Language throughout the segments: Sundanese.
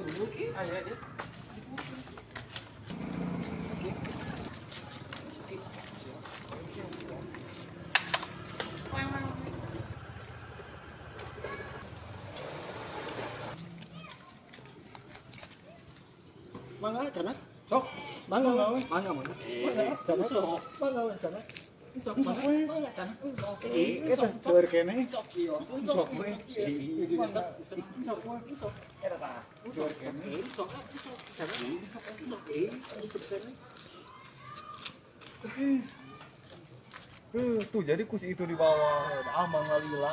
Udud ki. Ayo aja. Mangga cenah. Sok. Mangga mangga mangga. Mangga sok. Mangga cenah. Sok mangga cenah. Sok. Eta seueur keneh. Sok ieu. Sok we. Sok we. Sok. Eta tah. Seueur keneh. Sok sok cenah. Sok sok cenah. Tuh jadi kus itu di bawah. Ah mangga lila.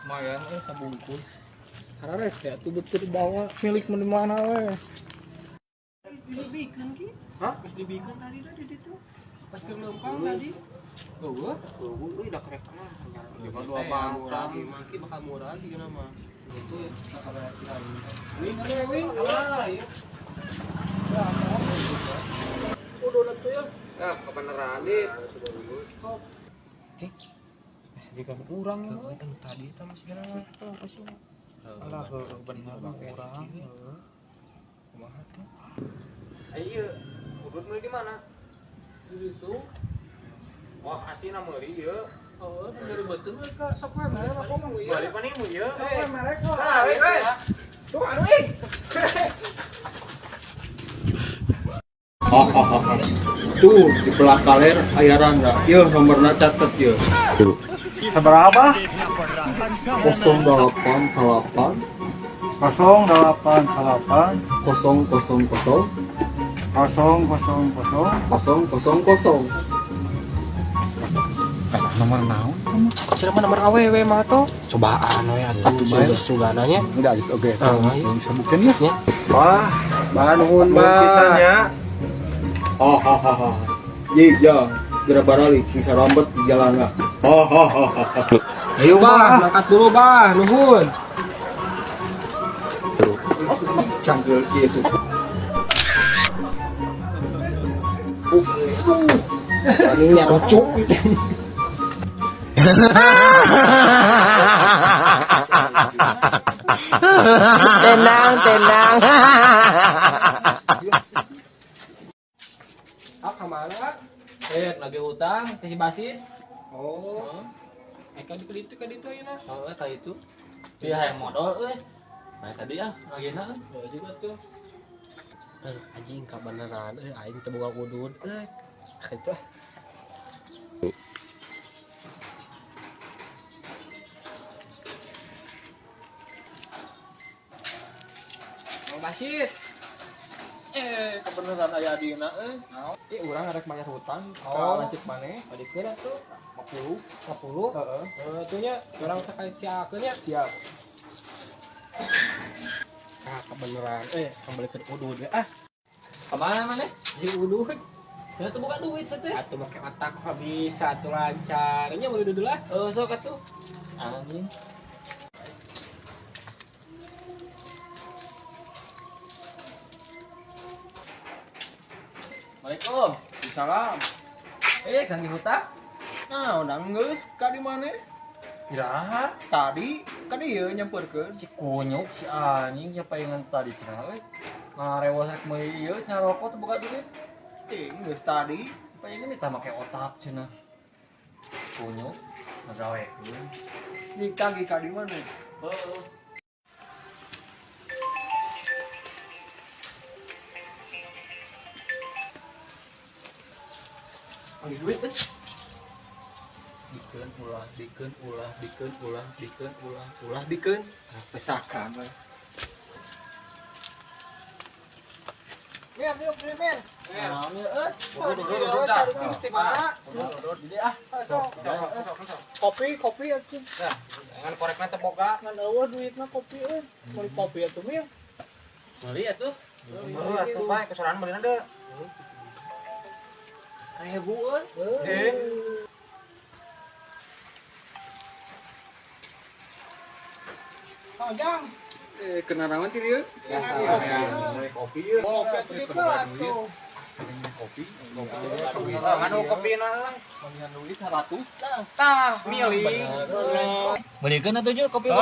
Lumayan sabungkus. Karena ya tuh betul bawa milik mana we. Dibikeun ki? Hah? Geus dibikeun tadi tadi ditu. Pas keur leumpang tadi. Eueuh, eueuh euy da kerek lah. Cuma dua batang. Mah ki bakal murah lagi mah. Itu sakabeh si lain. Wing atuh wing. Alah, ieu. Udah tuh ya. Ah, kebeneran dit. Ki. Masih digawe urang ya. Tadi eta masih geuna apa sih? Alah, bener mah urang. Kumaha tuh? Ayo, udut meuli di mana? Di ditu. Wah, asina meuli ieu. Heeh, dari beuteung we ka sok we mere rokok mah ieu. Balik mana ieu ieu? Sok we mere kok. Ah, we. Tuh anu euy. Tuh di belah kaler aya randa. Ieu nomorna catet ieu. Seberapa? 088 088 000 000 000. Nomor naon? Cenah mah nomor awewe mah tuh. Cobaan we atuh sugana nya. Enggak gitu, oke. Ah, iya. Sebutkeun ya. Ya. Wah, Bah nuhun nuhun pisan bah. nya. Hahaha. Ye ja, geura baralik sing sarambet di jalanna. Hahaha. Ayo bah, berangkat dulu bah, nuhun. Cangkeul ieu suku. Aduh. Anjing nya rocok gitu. Tenang, tenang. Ah, kemana? Eh, lagi hutang teh si Basit. Oh. Eh, ka ditu ka ditu ayeuna. Heeh, ka itu. Dia hayang modal euy. Nah, tadi ah, lagina. Oh, juga tuh. Anjing kabeneran euy aing teu boga udud euy. Kitu. Mang Basit. Eh, kebeneran aya adina euy. Ih, urang arek bayar hutang ka Oh. lanceuk maneh Adikeun atuh 50. 50. Heeh. Heeh, tuh nya urang teh ka siakeun nya. Siap. Ah, kebeneran kembali udud we ah. Kemana mana? Di udud. Ternyata buka duit sete. Atuh make otak mah bisa atuh lancar. Nya meuli dulu lah. Oh, sok atuh. Anjing. Assalamualaikum. Salam. Eh, Kang hutang. Nah, undang geus ka di maneh? Iraha. Tadi ka dieu nyamperkeun. Si kunyuk si anjing nya palingan tadi cenah euy. Ngarewas rek meuli ieu cenah rokok teu boga duit. Eh, geus tadi. Palingan minta make otak cenah. Kunyuk ngagawekeun. Ditagih ka di maneh? Heeh. Ambil duit eh. Dikeun ulah, dikeun ulah, dikeun ulah, dikeun ulah, ulah dikeun. Nah, pesakan we. Mir, mir, mir, mir. Naon ieu euy? Cari di mana? Ah. Kopi, kopi atuh. Ngan korekna teu boga. Ngan eueuh duitna kopi euy. Meuli kopi atuh mir. Meuli atuh. Meuli atuh bae kesorangan meulina deui. 1000 euy. Eh. Oh, Jang. Kenarawan ti dieu? Ya, Mulai kopi ieu. Kopi atuh di atuh. Kopi. Anu kopina lah. Manggihan duit 100 tah. Tah, milih. Meulikeun atuh jeung kopi.